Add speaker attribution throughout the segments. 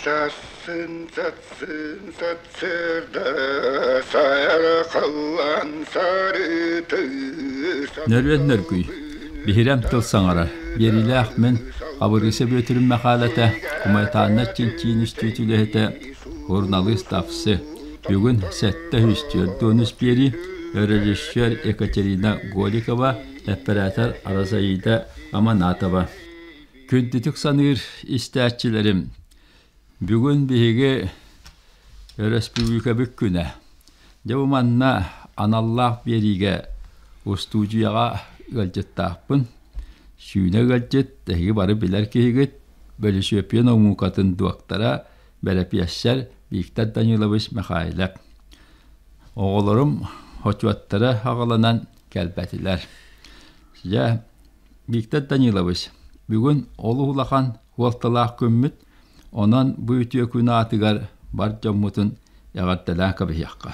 Speaker 1: Сарсын сарсын сарсыарда сайархаллан сарыты
Speaker 2: Нөрүөн нөргүй, биһирэм тыл саҥарар, биэриилээх мин Хабырыыса Бүөтүрүм Мэхээлэтэ, Кумайтааннар чинчиин үстүүт үлэһитэ, суруналыыс Тапсы. Бүгүн 743 биэрии, режиссер Екатерина Голикова, эппэрээтэр Розаида Аманатова. Күндүтүк саныыр истээччилэрим, бүгүн биһиги Өрөспүүбүлүкэбит күнэ. Дьэ бу манна аналлаах биэриигэ устуудьуйаҕа ыалдьыттаахпын. Сүүнэ ыалдьыт, эһиги бары билэр киһигит, бөлүсүөпүйэ наукатын дуоктара, бэрэпиэссэр Виктор Данилович Михайлов. Оҕолорум отчуоттара аҕаланан кэлбэтилэр. Дьэ, Виктор Данилович, бүгүн олус улахан суолталаах күммүт, онон бу үтүө күн аатыгар бар дьоммутун эҕэрдэлээн кэбиһиэххэ.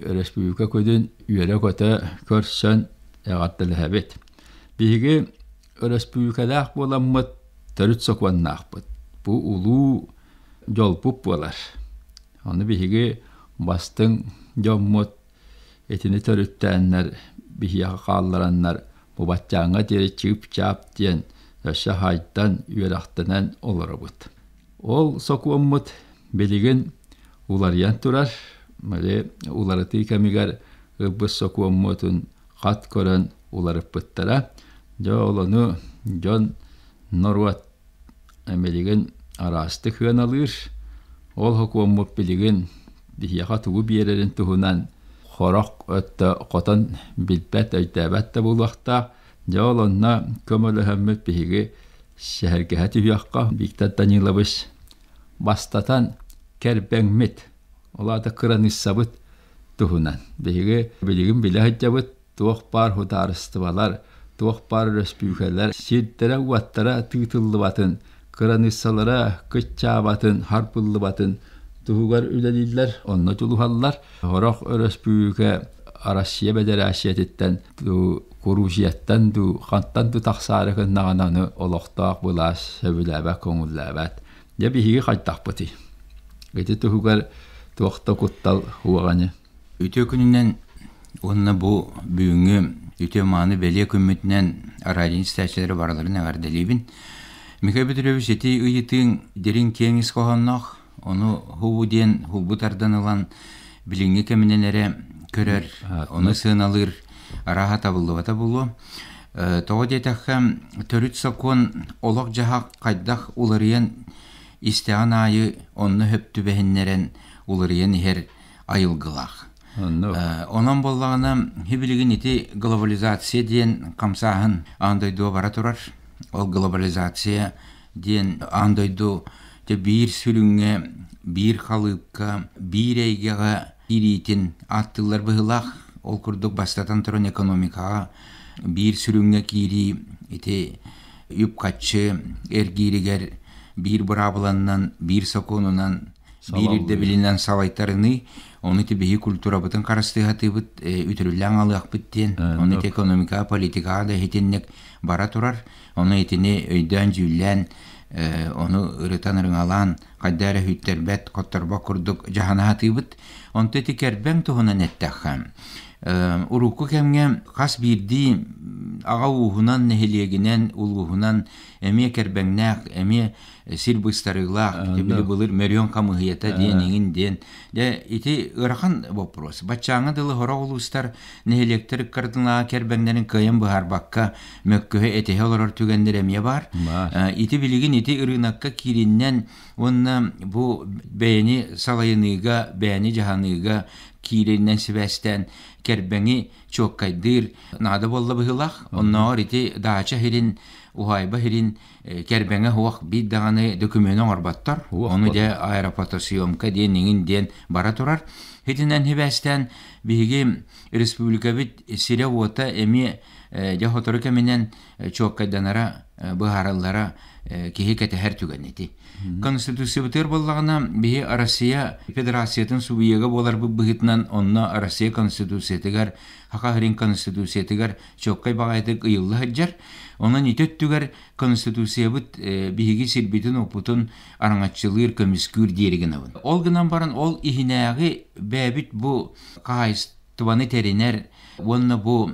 Speaker 2: Өрөспүүбүлүкэ күнүн үөрэ-көтө көрсөн эҕэрдэлэһэбит. Биһиги өрөспүүбүлүкэлээх буоламмыт төрүт сокуоннаахпыт. Бу улуу дьолбут буолар. Ону биһиги бастыҥ дьоммут итини төрүттээннэр биһиэхэ хааллараннар бу баччааҥҥа диэри чыып-чаап диэн өссө хайдан үөрэхтэнэн олоробут. Ол сокуоммут билигин уларыйан турар. Били уларытыы кэмигэр ылбыт сокуоммутун хат көрөн уларыппыттара. Дьэ ол ону дьон норуот билигин араастык сыаналыыр. Ол сокуоммут билигин биһиэхэ тугу биэрэрин туһунан сорох өттө хотон билбэт, өйдөөбөт да буолуохтаах. Дьэ ол онно көмөлөһөммүт биһиги сэһэргэһэ түһүөххэ. Виктор Данилович бастатан кэрбэҥмит, ол аата кыраныыссабыт туһунан. Биһиги билигин билэ сылдьабыт, туох баар судаарыстыбалар, туох баар өрөспүүбүлүкэлэр сирдэрэ-уоттара тыытыллыбатын, кыраныыссалара кыччаабатын, харбыллыбатын туһугар үлэлииллэр, онно дьулуһаллар. Сорох өрөспүүбүлүкэ Россия Бэдэрээссийэтиттэн дуу, Грузияттан дуу, хантан дуу тахсаары гыннаҕына аны олохтоох былаас сөбүлээбэт, көҥүллээбэт. Дьэ биһиги хайдахпытый? Ити туһугар туох да куттал суоҕа
Speaker 3: Үтүө күнүнэн уонна бу бүгүҥҥү үтүө-мааны бэлиэ күммүтүнэн радио истээччилэри барыларын эҕэрдэлиибин. Михаил Петрович ити ыйытыыҥ дириҥ киэҥ ис хоһоонноох, ону һубу диэн һулбу тардан ылан билиҥҥи кэминэн эрэ көрөр, ону сыаналыыр арааһа табыллыбата буолуо. Тоҕо диэтэххэ, төрүт сокуон олох-дьаһах хайдах уларыйан истэҕин аайы онно сөп түбэһиннэрэн уларыйан иһэр айылгылаах. Онон буоллаҕына, билигин ити глобализация диэн хамсааһын аан дойдуга бара турар. Ол глобализация диэн аан дойду биир сүрүҥҥэ, биир халыыпка, биир эйгэҕэ киириитин ааттыыллар быһыылаах. Ол курдук бастатан туран экономикаҕа биир сүрүҥҥэ киирии ити үп-харчы эргииригэр биир быраабыланнан, биир сокуонунан биир ирдэбилинэн салайтарыныы, ону ити биһи культурабытын харыстыһатыыбыт, үтүрүллээн алыахпыт диэн, ону ити экономикаҕа, политикаҕа да иһитинник бара турар. Ону итини өйдөөн-дьүүллээн, ону ырытан-ырыҥалаан, хайда эрэ үттэрбэт, хотторбот курдук дьаһана сатыыбыт. Онто ити кэрбэҥ туһунан эттэххэ, урукку кэмҥэ хас биирдии аҕа ууһунан, нэһилиэгинэн, улууһунан эмиэ кэрбэҥнээх, эмиэ сир быстарыылаах, били былыр мөрүөн хамыһыйата диэн иҥин диэн. Дьэ, ити ыарахан боппуруос. Баччааҥҥа дылы сорох улуустар нэһилиэктэр ыккардылааҕы кэрбэҥнэрин кыайан быһаарбакка, мөккүһэ этиһэ олорор түгэннэр эмиэ баар. Ити билигин ити ырыынакка киириннэн уонна бу бэйэни салайыныыга, бэйэни дьаһаныыга кииринэн сибээстээн кэрбэҥи чуоккайдыыр наада буолла быһыылаах. Оннооҕор ити даача сирин, уһаайба сирин кэрбэҥэ суох биир даҕаны дөкүмүөнү оҥорботтор. Ону дьэ аэрофотосъемка диэн иҥин диэн бара турар. Итинэн сибээстээн биһиги республикабыт сирэ-уота эмиэ дьэ сотору кэминэн чуоккайданара, быһаарыллара киһи кэтэһэр түгэн ити. Конституциябытыгар буоллаҕына, биһи Россия Федерациятын субъега буоларбыт быһыытынан, онно Россия Конституциятыгар, Саха сирин Конституциятыгар чуолкай баҕайытык ыйылла сылдьар. Онон ити өттүгэр Конституциябыт биһиги сирбитин-уоппутун араҥаччылыыр, көмүскүүр диэри гынабын. Ол гынан баран, ол иһинээҕи бэйэбит бу хаһаайыстыбаны тэринэр уонна бу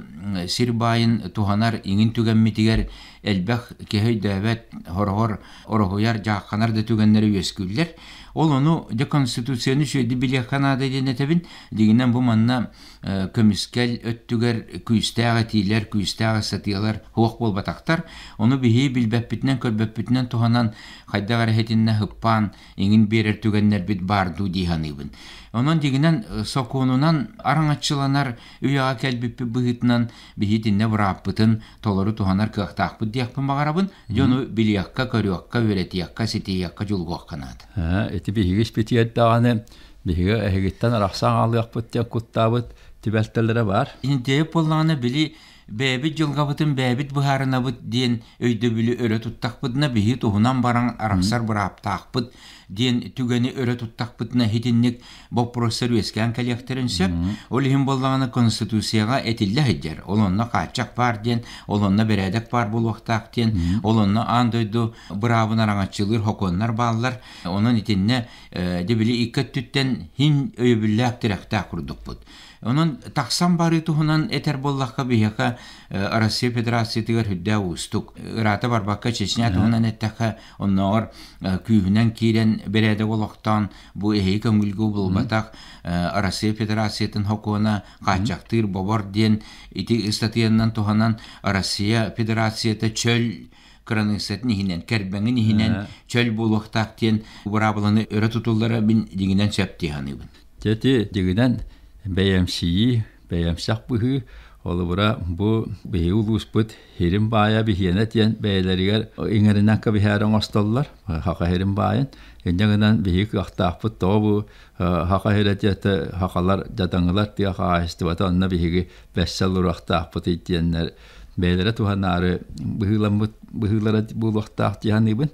Speaker 3: сир баайын туһанар иҥин түгэммитигэр элбэх киһи өйдөөбөт, хороҕор ороһуйар, дьаахханар да түгэннэри үөскүүллэр. Ол ону дьэ Конституцияны үчүгэйдик билиэххэ наада диэн этэбин. Дьиҥинэн бу манна көмүскэл өттүгэр күүстээх этиилэр, күүстээх ыстатыйалар суох буолбатахтар. Ону биһиги билбэппитинэн, көрбөппүтүнэн туһанан хайдах эрэ иһитиннэ ыппаан иҥин биэрэр түгэннэрбит баар дуу дии саныыбын. Онон дьиҥинэн сокуонунан араҥаччыланар үйэҕэ кэлбиппит быһыытынан биһи итиннэ бырааппытын толору туһанар кыахтаахпыт диэхпин баҕарабын. Дьону билиэххэ, көрүөххэ, үөрэтиэххэ, ситиһиэххэ дьулуһуохха наада.
Speaker 2: Ити биһиги испитигэр даҕаны биһиги эһигиттэн арахсан хаалыахпыт диэн куттаабыт түбэлтэлэрэ баар.
Speaker 3: Интиэп буоллаҕына били бэйэбит дьылҕабытын бэйэбит быһаарынабыт диэн өйдөбүлү өрө туттахпытына биһи туһунан баран арахсар бырааптаахпыт диэн түгэни өрө туттахпытына итинник боппуруостар үөскээн кэлиэхтэрин сөп. Ол иһин буоллаҕына Конституцияҕа этиллэ сылдьар. Ол онно хааччах баар диэн, ол онно бэрээдэк баар буолуохтаах диэн, ол онно аан дойду быраабын араҥаччылыыр сокуоннар бааллар. Онон итиннэ дьэ били икки өттүттэн хин өйөбүллээх тирэхтээх курдукпут. Онон тахсан барыы туһунан этэр буоллахха биһиэхэ Россия Федерациятыгар үрдээх уустук. Ыраата барбакка Чечня туһунан эттэххэ, оннооҕор күүһүнэн киирэн бэрээдэк олохтоон бу эһиги көҥүлгэ булбатах Россия Федерациятын сокуона хааччахтыыр бобор диэн ити ыстатыйанан туһанан Россия Федерацията чөл кыраныыссатын иһинэн, кэрбэҥин иһинэн чөл буолуохтаах диэн быраабыланы өрө тутуллара мин дьиҥинэн сөп дии саныыбын.
Speaker 2: Дьэ дьиҥинэн бэйэмсийии, бэйэмсэх быһыы холобура бу биһиги улууспут Хирим баайа биһиэнэ диэн бэйэлэригэр иҥэринэн кэбиһээри оҥостоллор Хаха Хирим баайын. Инньэ гынан биһиги кыахтаахпыт тоҕо бу Хаха Хирэ диэтэ хахалар дьадаҥылар тыа хаһаайыстыбата онно биһиги бэссэ олоруохтаахпыт диэннэр бэйэлэрэ туһанаары быһыыламмыт быһыылара буолуохтаах дии саныыбын.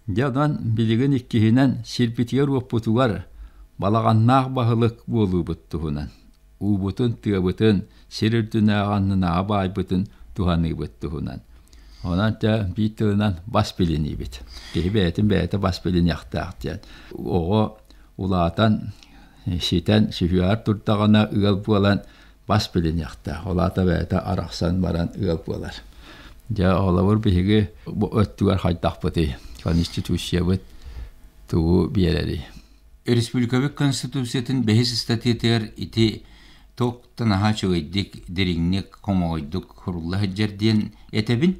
Speaker 2: Дьэ онон билигин иккиһинэн сирбитигэр-уоппутугар балаҕаннаах баһылык буолуубут туһунан, уубутун, тыабытын, сир үрдүнээҕи аннынааҕы баайбытын туһаныыбыт туһунан. Онон дьэ биир тылынан бас билиниибит. Киһи бэйэтин бэйэтэ бас билиниэхтээх диэн. Оҕо улаатан, ситэн, сүһүөҕэр турдаҕына ыал буолан бас билиниэхтээх. Ол аата бэйэтэ арахсан баран ыал буолар. Дьэ, холобур биһиги бу өттүгэр хайдахпытый? Конституциябыт тугу биэрэрий?
Speaker 3: Республикабыт Конституциятын бэһис ыстатыйатыгар ити туох да наһаа үчүгэйдик, дириҥник, хомоҕойдук сурулла сылдьар диэн этэбин.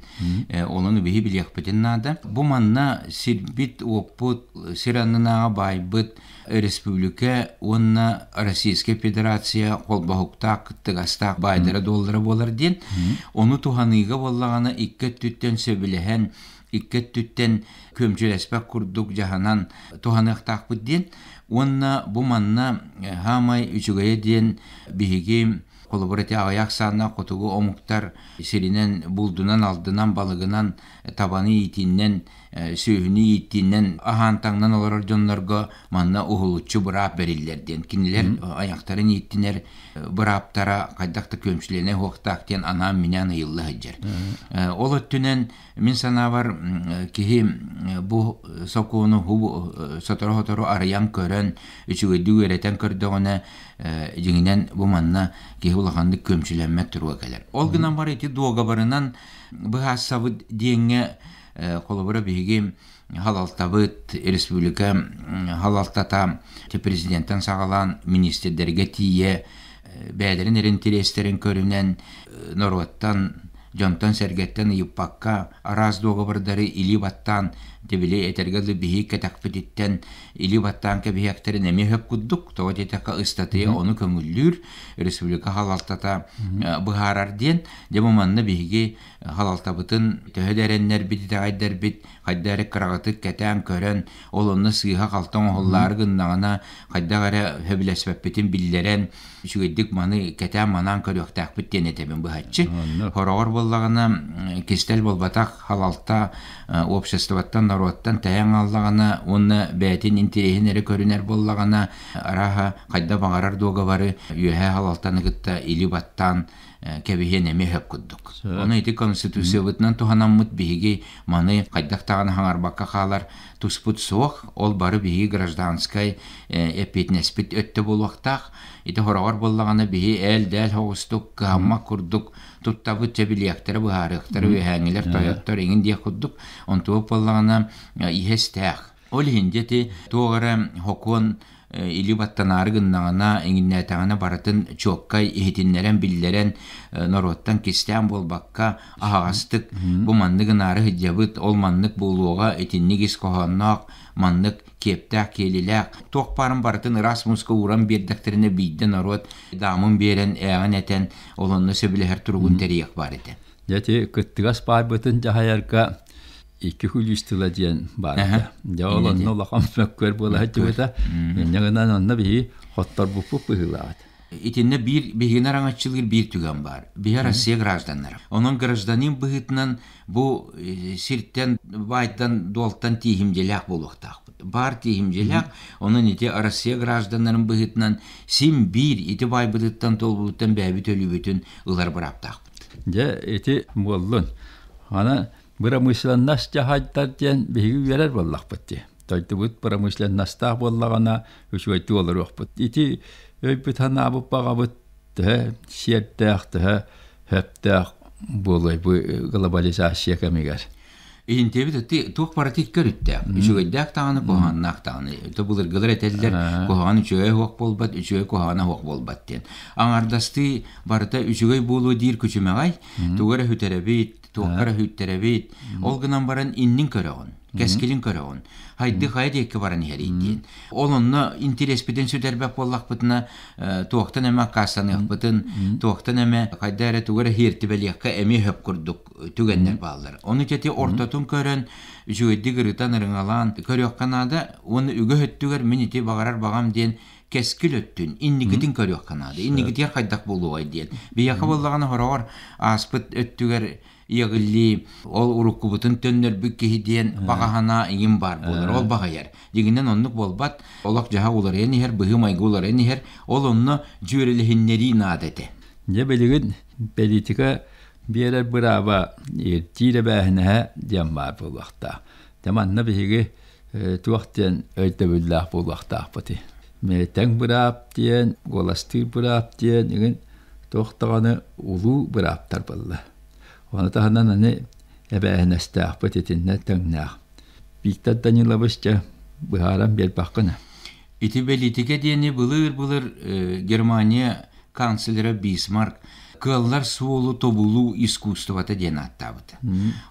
Speaker 3: Онон биһи билиэхпитин наада. Бу манна сирбит, уоппут, сир аннынааҕы баайбыт республика уонна Российскай Федерация холбоһуктаах кыттыгастаах баайдара-дуоллара буолар диэн. Ону туһаныыга буоллаҕына икки өттүттэн сөбүлэһэн, икки өттүттэн күөмчүлэспэт курдук дьаһанан туһаныахтаахпыт диэн. Уонна бу манна хаамай үчүгэйэ диэн биһиги холобур ити аҕыйах ахсааннаах хотугу омуктар сиринэн булдунан, алдынан, балыгынан, табаны иитиннэн сүөһүнү ииттинэн аһаан таҥнан олорор дьоннорго манна уһулуччу быраап бэриллэр диэн кинилэр айахтарын ииттинэр бырааптара хайдах да күөмчүлэнэ суохтаах диэн анаан-минээн ыйылла сылдьар. Ол өттүнэн мин санаабар киһи бу сокуону сотору-сотору арыйан көрөн үчүгэйдик үөрэтэн көрдөҕүнэ дьиҥинэн бу манна киһи улаханнык күөмчүлэммэт туруга кэлэр. Ол гынан баран ити дуогабарынан быһаарсабыт диэҥҥэ Холобура, биһиги халалтабыт, республика халалтата президенттэн саҕалаан министрдэргэ тиийэ бэйэлэрин эрэ интэриэстэрин көрүнэн норуоттан, дьонтон-сэргэттэн ыйыппакка араас дуогабардары илии баттаан били этэргэ дылы биһиги кэтэхпититтэн илии баттаан кэбиһиэхтэрин эмиэ сөп курдук. Тоҕо диэтэххэ ыстатыйа ону көҥүллүүр, республика халалтата быһаарар диэн. Дьэ бу манна биһиги халалтабытын төһө да эрэннэрбит, итэҕэйдэрбит, хайдах эрэ кыраҕытык кэтээн көрөн, ол онно сыыһа-халты оҥоһуллаары гыннаҕына, хайдах эрэ сөбүлэспэппитин биллэрэн, үчүгэйдик маны кэтээн-манаан көрүөхтээхпит диэн этэбин быһаччы. Хороҕор буоллаҕына, кистэл буолбатах, халалта обществоттан, норуоттан тэйэн хааллаҕына уонна бэйэтин интэриэһин эрэ көрүнэр буоллаҕына, арааһа, хайда баҕарар дуогабары үөһээ халалтаны кытта или баттаан кэбиһиэн эмиэ сөп курдук. Ону ити Конституциябытынан туһанаммыт биһиги маны хайдах даҕаны хаҥарбакка хаалар туспут суох. Ол бары биһиги гражданскай эппиэтинэспит өттө буолуохтаах. Ити хороҕор буоллаҕына биһи ээл-дээл соҕустук, кыһаммат курдук туттабыт, чэ билиэхтэрэ, быһаарыахтара, үөһээҥҥилэр, тойоттор иҥин диэх курдук. Онтуга буоллаҕына иһэ-истээх. Ол иһин дьэ ити туох эрэ сокуон или баттанаары гыннаҕына, иҥиннээтэҕинэ барытын чуоккай иһитиннэрэн, биллэрэн, норуоттан кистээн буолбакка, аһаҕастык бу маннык гынаары сылдьабыт, ол маннык буолуоҕа, итинник ис хоһоонноох, маннык киэптээх, киэлилээх, туох баарын барытын ыраас мууска ууран биэрдэхтэринэ биирдэ норуот даамын биэрэн, ээҕин этэн, ол онно сөбүлэһэр туругун тэрийиэх баар этэ.
Speaker 2: Дьэ ити кыттыгас баайбытын дьаһайарга икки күлүүс тыла диэн баар этэ. Дьэ ол онно улахан мөккүөр буола сылдьыбыта. Инньэ гынан онно биһи хотторбуппут быһыылаах.
Speaker 3: Итиннэ биир биһигини араҥаччылыыр биир түгэн баар. Биһи Россия гражданнара. Онон гражданин быһыытынан бу сиртэн, баайтан, дуолтан тииһимдьилээх буолуохтаахпыт. Баар тииһимдьилээх, онон ити Россия гражданнарын быһыытынан син биир ити баайбытыттан, туолбутуттан бэйэбит өлүүбүтүн ылар бырааптаахпыт.
Speaker 2: Дьэ, ити буоллун. Аны бырамыысыланнас дьаһайдар диэн биһиги үөрэр буоллахпыт дии. Дойдубут промышленностаах буоллаҕына үчүгэйдик олоруохпут. Ити өйбүт-санаабыт баҕабыт төһө сиэрдээх, төһө сөптөөх буолуой бу глобализация кэмигэр?
Speaker 3: Иһинтиэбит ити туох барыта икки өрүттээх. Үчүгэйдээх даҕаны, куһаҕаннаах даҕаны. То былыргылар этэллэр, куһаҕан үчүгэй суох буолбат, үчүгэй куһаҕана суох буолбат диэн. Аҥардастыы барыта үчүгэй буолуо диир күчүмэҕэй, тугу эрэ сүтэрэбит, туохха эрэ сүүттэрэбит. Ол гынан баран иннин көрөҕүн, кэскилин көрөҕүн. Хайды хайа диэки баран иһэрий диэн. Ол онно интириэспитин сүтэрбэт буоллахпытына, туохтан эмэ аккаастаныахпытын, туохтан эмэ хайда эрэ тугу эрэ иһиэртибэлиэххэ эмиэ сөп курдук түгэннэр бааллар. Ону ити ортотун көрөн, үчүгэйдик ырытан, ырыҥалаан көрүөххэ наада. Уонна үгүс өттүгэр мин ити баҕарар баҕам диэн кэскил өттүн, инникитин көрүөххэ наада. Инникитигэр хайдах буолуоҕай диэн. Биһиэхэ буоллаҕына хороҕор ааспыт өттүгэр иэҕиллии, ол уруккубутун төннөрбүт киһи диэн баҕаһана иҥин баар буолар. Ол баҕайар. Дьиҥинэн оннук буолбат. Олох-дьаһах уларыйан иһэр, быһыы-майгы уларыйан иһэр. Ол онно дьүөрэлэһиннэрии наада этэ.
Speaker 2: Дьэ билигин политика биэрэр бырааба ирдиир эбээһинэһэ диэн баар буолуохтаах. Дьэ манна биһиги туох диэн өйдөбүллээх буолуохтаахпытый? Тэҥ быраап диэн, куоластыыр быраап диэн игин туох даҕаны улуу бырааптар буолла. Ону таһынан аны эбээһинэстээхпит итиннэ тэҥнээх. Виктор Данилович дьэ быһааран биэрбэххинэ.
Speaker 3: Ити бэлиитикэ диэни былыр-былыр Германия канцлера Бисмарк кыаллар суолу тобулуу искусствота диэн ааттаабыта.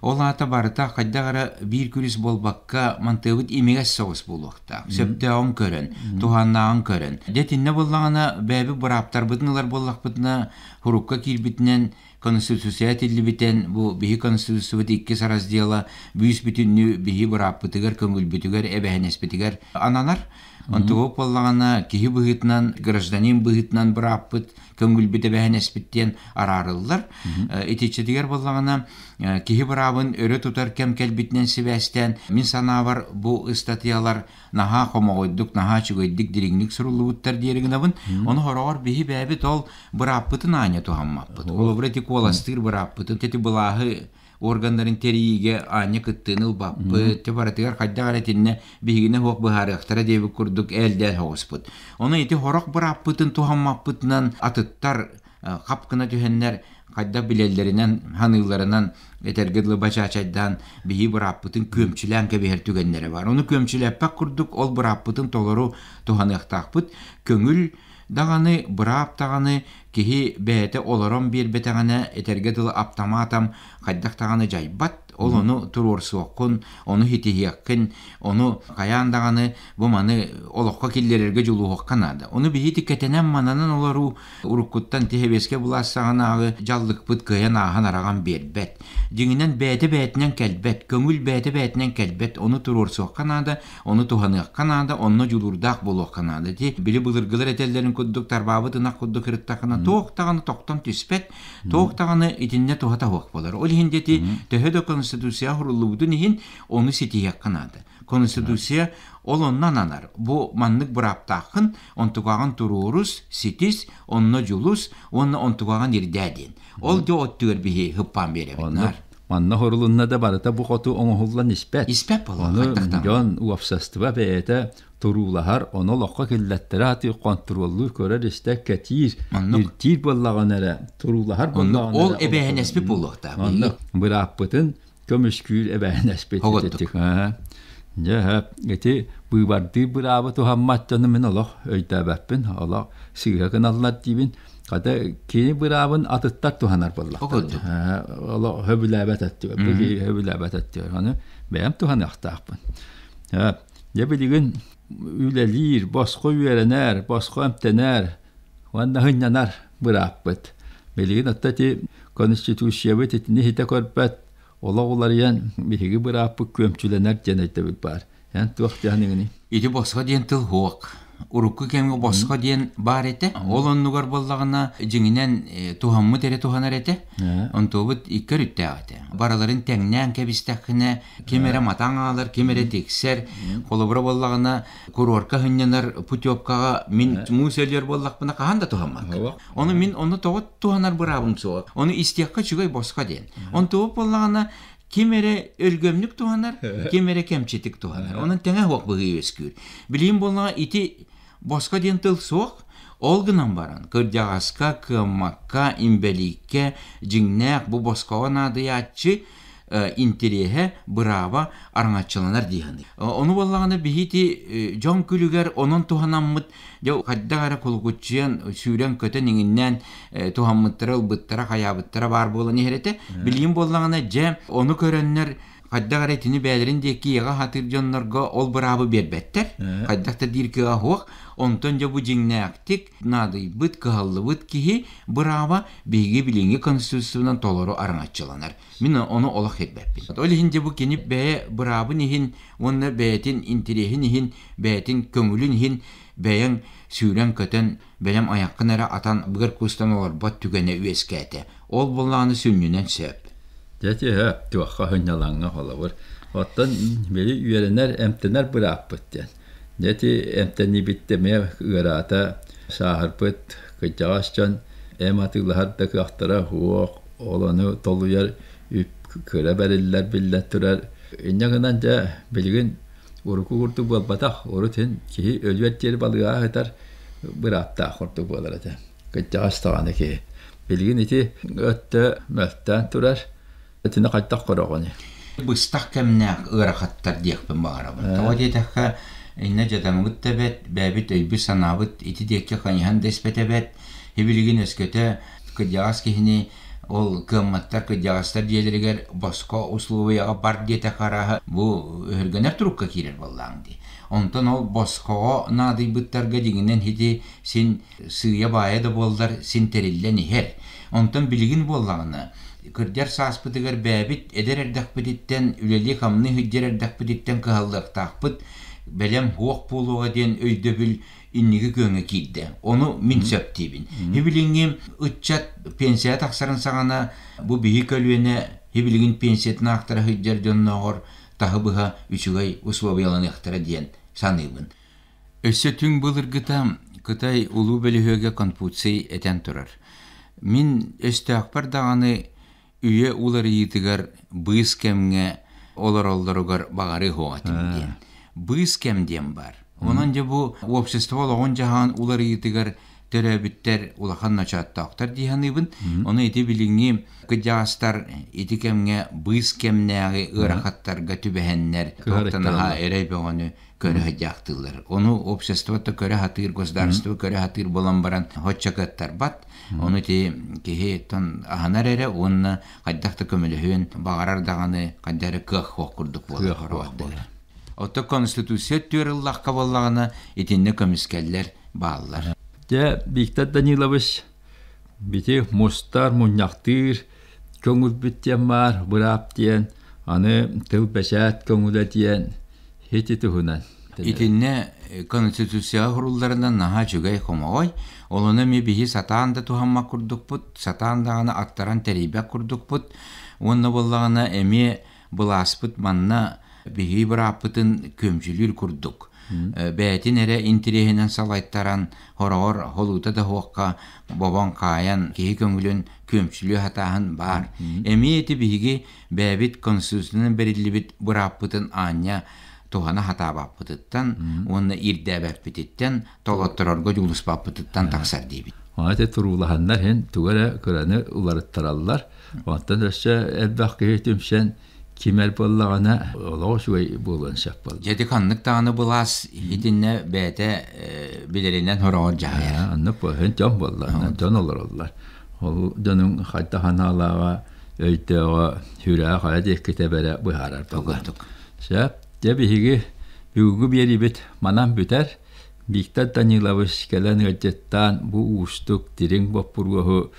Speaker 3: Ол аата барыта хайдах эрэ биир күрүс буолбакка мантыабыт имигэс соҕус буолуохтаах. Сөптөөҕүн көрөн, туһааннааҕын көрөн. Дьэ итиннэ буоллаҕына бэйэбит бырааптарбытын ылар буоллахпытына сурукка киирбитинэн Конституция этиллибитин бу биһи Конституциябыт иккис раздела бүүс бүтүннүү биһи бырааппытыгар, көҥүлбүтүгэр, эбэһинэспитигэр ананар. Онтуга буоллаҕына киһи быһыытынан, гражданин быһыытынан бырааппыт, көҥүлбүт эбэһинэспит диэн араарыллар. Итиччэтигэр буоллаҕына киһи быраабын өрө тутар кэм кэлбитинэн сибээстээн мин санаабар бу ыстатыйалар наһаа хомоҕойдук, наһаа үчүгэйдик дириҥник суруллубуттар диэри гынабын. Ону хороҕор биһи бэйэбит ол бырааппытын аанньа туһаммаппыт. Холобура ити куоластыыр бырааппытын, ити былааһы органнарын тэрийиигэ аанньа кыттыыны ылбаппыт, те барытыгар хайдах эрэ итиннэ биһигини суох быһаарыахтара диэбит курдук ээл-дээл соҕуспут. Ону ити хорох бырааппытын туһаммаппытынан атыттар хап гына түһэннэр хайдах билэллэринэн, ханыылларынан этэргэ дылы бачаачайдаан биһи бырааппытын күөмчүлээн кэбиһэр түгэннэрэ бар. Ону күөмчүлэппэт курдук ол бырааппытын толору туһаныахтаахпыт. Көҥүл даҕаны, быраап даҕаны киһи бэйэтэ олорон биэрбэтэҕинэ этэргэ дылы аптамаатам хайдах даҕаны дьайбат. Ол ону туруорсуоххун, ону ситиһиэххин, ону хайаан даҕаны бу маны олоххо киллэрэргэ дьулуһуохха наада. Ону биһиги кэтэнэн-мананан олоруу уруккуттан тиһэбиэскэ былаас саҕанааҕы дьаллыкпыт кыайан ааһан-араҕан биэрбэт. Дьиҥинэн бэйэтэ бэйэтинэн кэлбэт, көҥүл бэйэтэ бэйэтинэн кэлбэт, ону туруорсуохха наада, ону туһаныахха наада, онно дьулуурдаах буолуохха наада. Ити били былыргылар этэллэрин курдук тарбаабыт ынах курдук ырыттаххына туох даҕаны тохтон түспэт, туох даҕаны итиннэ туһата суох буолар. Ол иһин ити төһө да Конституция хуруллубутун иһин ону ситиһиэххэ наада. Конституция ол онно ананар. Бу маннык бырааптааххын, онтукаҕын туруорус, ситис, онно дьулус уонна онтукаҕын ирдээ диэн. Ол дьэ оттугар биһи хыппаан биэрэбит наар.
Speaker 2: Манна хорулунна да барыта бу хоту оҥоһуллан испэт.
Speaker 3: Испэт буолла.
Speaker 2: Ону дьон уопсастыба бэйэтэ туруулаһар, ону олоххо киллэттэрэ сатыыр, хонтуруоллуур, көрөр-истэр, кэтиир, ирдиир буоллаҕына эрэ, туруулаһар буоллаҕына
Speaker 3: Ол эбээһинэспит буолуохтаах.
Speaker 2: Оннук бырааппытын көмүскүүр эбээһинэспит. Дьэ, ити быыбардыыр быраабы туһаммат дьону мин олох өйдөөбөппүн, олох сыыһа гыналлар диибин. Хата кини быраабын атыттар туһанар буоллахтар. Олох сөбүлээбэт өттүгэр, сөбүлээбэт өттүгэр. Ону бэйэм туһаныахтаахпын. Дьэ билигин үлэлиир, босхо үөрэнэр, босхо эмтэнэр уонна сынньанар бырааппыт. Билигин оттон ити Конституциябыт итини ситэ көрбөт, олох уларыйан биһиги бырааппыт күөмчүлэнэр диэн өйдөбүл баар. Эн туох диэхиниҥиний?
Speaker 3: Ити босхо диэн тыл суох. Урукку кэмҥэ босхо диэн баар этэ. Ол оннугар буоллаҕына, дьиҥинэн туһаммыт эрэ туһанар этэ. Онтуобут икки өрүттээх этэ. Барыларын тэҥнээн кэбистэххинэ, ким эрэ матаҥ аалар, ким эрэ тиксэр. Холобура буоллаҕына, куруорка сынньанар путевкаҕа мин муус өлүөр буоллахпына хаһан да туһаммакка. Ону мин ону тоҕо туһанар быраабым суоҕа. Ону истиэххэ үчүгэй босхо диэн. Онтуобут буоллаҕына, ким эрэ өлгөмнүк туһанар, ким эрэ кэмчитик туһанар. Онон тэҥэ суох быһыы үөскүүр. Билигин буоллаҕа ити босхо диэн тыл суох. Ол гынан баран, кырдьаҕаска, кыаммакка, имбэлииккэ дьиҥнээх бу босхоҕо наадыйааччы интэриэһэ, бырааба араҥаччыланар дии саныыр. Ону буоллаҕына биһи дьон күлүгэр онон туһанаммыт дьэ хайдах эрэ кулукуччуйан, сүүрэн-көтөн иҥиннээн туһаммыттара, ылбыттара, хайаабыттара баар буолан иһэр этэ. Билигин буоллаҕына дьэ ону көрөннөр хайдах эрэ итини бэйэлэрин диэки иэҕэ сатыыр дьоннорго ол быраабы биэрбэттэр. Хайдах да диир кыаҕа суох. Онтон дьэ бу дьиҥнээхтик наадыйбыт, кыһаллыбыт киһи бырааба биһиги билиҥҥи конституциянан толору араҥаччыланар. Мин ону олох ирбэппин. Ол иһин дьэ бу кини бэйэ быраабын иһин уонна бэйэтин интэриэһин иһин, бэйэтин көҥүлүн иһин бэйэҥ сүүрэн-көтөн бэлэм айаххын эрэ атан быар куустан олорбот түгэнэ үөскээтэ. Ол былааны сүнньүнэн сөп.
Speaker 2: Дьэ сөп, туохха сынньалаҥҥа холобур. Оттон били үөрэнэр, эмтэнэр бырааппыт диэн. Дьэ ити эмтэниибит эмиэ ыараата, сааһырбыт кырдьаҕас дьон эм атыылаһар да кыахтара суох, ол ону толуйар үп кыра бэриллэр биллэн турар. Инньэ гынан дьэ билигин урукку курдук буолбатах, урут иһин киһи өлүөр диэри балыыһаҕа сытар бырааптаах курдук буолар этэ. Кырдьаҕас даҕаны киһи. Билигин ити өттө мөлтөөн турар. Итини хайдах көрөҕүнүй?
Speaker 3: Быстах кэмнээх ыарахаттар диэхпин баҕарабын. Тоҕо диэтэххэ, иннэ дьадаҥыбыт да эбэт, бэйэбит өйбүт-санаабыт ити диэки хайыһан да испэт эбэт. Һибилигин өскөтө кырдьаҕас киһини ол кыамматтар, кырдьаҕастар дьиэлэригэр босхо условияҕа бар диэтэххэ арааһа бу өһүргэнэр турукка киирэр буоллаҕыҥ дии. Онтон ол босхоҕо наадыйбыттарга дьиҥинэн ити син сыыйа-баайа да буоллар син тэриллэн иһэр. Онтон билигин буоллаҕына, кырдьар сааспытыгар бэйэбит эдэр эрдэхпититтэн, үлэлии-хамныы сылдьар эрдэхпититтэн кыһаллыахтаахпыт, бэлэм суох буолуоҕа диэн өйдөбүл инники күөҥҥэ киирдэ. Ону мин сөп диибин. Һибилиҥҥи ыччат пенсия тахсарын саҕана бу биһи көлүөнэ һибилигин пенсиятын аахтара сылдьар дьоннооҕор таһы быһа үчүгэй условияланыахтара диэн саныыбын. Өссө түҥ былыргыта Кытай улуу бөлүһүөгэ Конфуций этэн турар: «Мин өстөөхпөр даҕаны үйэ уларыйыытыгар быыс кэмҥэ олороллоругар баҕарыы суох этим» диэн. Быыс кэм диэн баар. Онон дьэ бу общество олоҕун-дьаһаҕын уларыйыытыгар төрөөбүттэр улахан ночооттоохтор дии саныыбын. Ону ити билиҥҥи кырдьаҕастар ити кэмҥэ быыс кэмнээҕи ыарахаттарга түбэһэннэр туохтан наһаа эрэй бөҕөнү көрө сылдьаахтыыллар. Ону общество да көрө сатыыр, государство көрө сатыыр буолан баран соччо кыаттарбат. Ону ити киһи тон аһынар эрэ уонна хайдах да көмөлөһүөн баҕарар даҕаны хайдах эрэ кыах суох курдук буолар. Оттон Конституция түөр ыллахха буоллаҕына итиннэ көмүскэллэр бааллар.
Speaker 2: Дьэ, Виктор Данилович бити мустар, мунньахтыыр көҥүлбүт диэн баар, быраап диэн, аны тыл бэчээт көҥүлэ диэн ити туһунан.
Speaker 3: Итиннэ Конституцияҕа сурулларынан наһаа үчүгэй хомоҕой. Ол ону эмиэ биһи сатаан да туһаммат курдукпут, сатаан даҕаны аттаран тэрийбэт курдукпут. Уонна буоллаҕына эмиэ Былааспыт манна биһиги бырааппытын күөмчүлүүр курдук. Бэйэтин эрэ интириэһинэн салайтаран, хороҕор холуута да суохха бобон-хаайан киһи көҥүлүн күөмчүлүү сатааһын баар. Эмиэ ити биһиги бэйэбит конституциянан бэриллибит бырааппытын аанньа туһана сатаабаппытыттан уонна ирдээбэппититтэн, толотторорго дьулуспаппытыттан тахсар диибит.
Speaker 2: Ити туруулаһаннар иһин тугу эрэ кыраны уларыттараллар. Онтон өссө элбэх киһи түмсэн кимэр буоллаҕына олоҕо үчүгэй буолуон сөп буолла.
Speaker 3: Дьэ ити ханнык даҕаны былаас итиннэ бэйэтэ билэринэн хороҕор дьаһайар.
Speaker 2: Оннук буолла, дьон буолла, дьон олороллор. Ол дьонуҥ хайдах анаалааҕа, өйдөөҕө, сүрээҕэ хайа диэки тэбэрэ быһаарар буолла. Сөп, дьэ биһиги бүгүҥҥү биэриибит манан бүтэр. Виктор Данилович кэлэн ыалдьыттаан бу уустук дириҥ боппуруоһу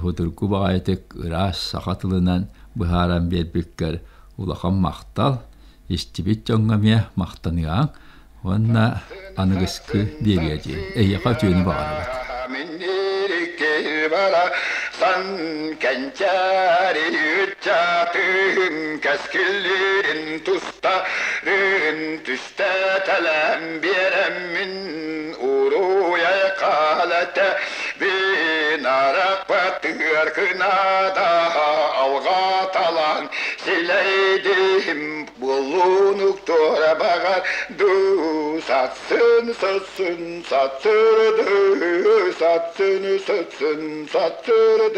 Speaker 2: судургу баҕайытык ыраас саха тылынан быһааран биэрбиккэр улахан махтал, истибит дьоҥҥо эмиэ махтаныаҥ уонна аныгыскы биэриэ дии. Эйиэхэ үтүөнү баҕарабыт.
Speaker 1: Сан кэнчээри ыччатым кэскиллирин тустарын түстэтэлээн биэрэммин уруйай хаалата бин арахпатыгар кынаада алҕаталаан силэйдим буоллунук туора баҕар ду сатсын сытсын сатсырды сатсын сытсын сатсырды.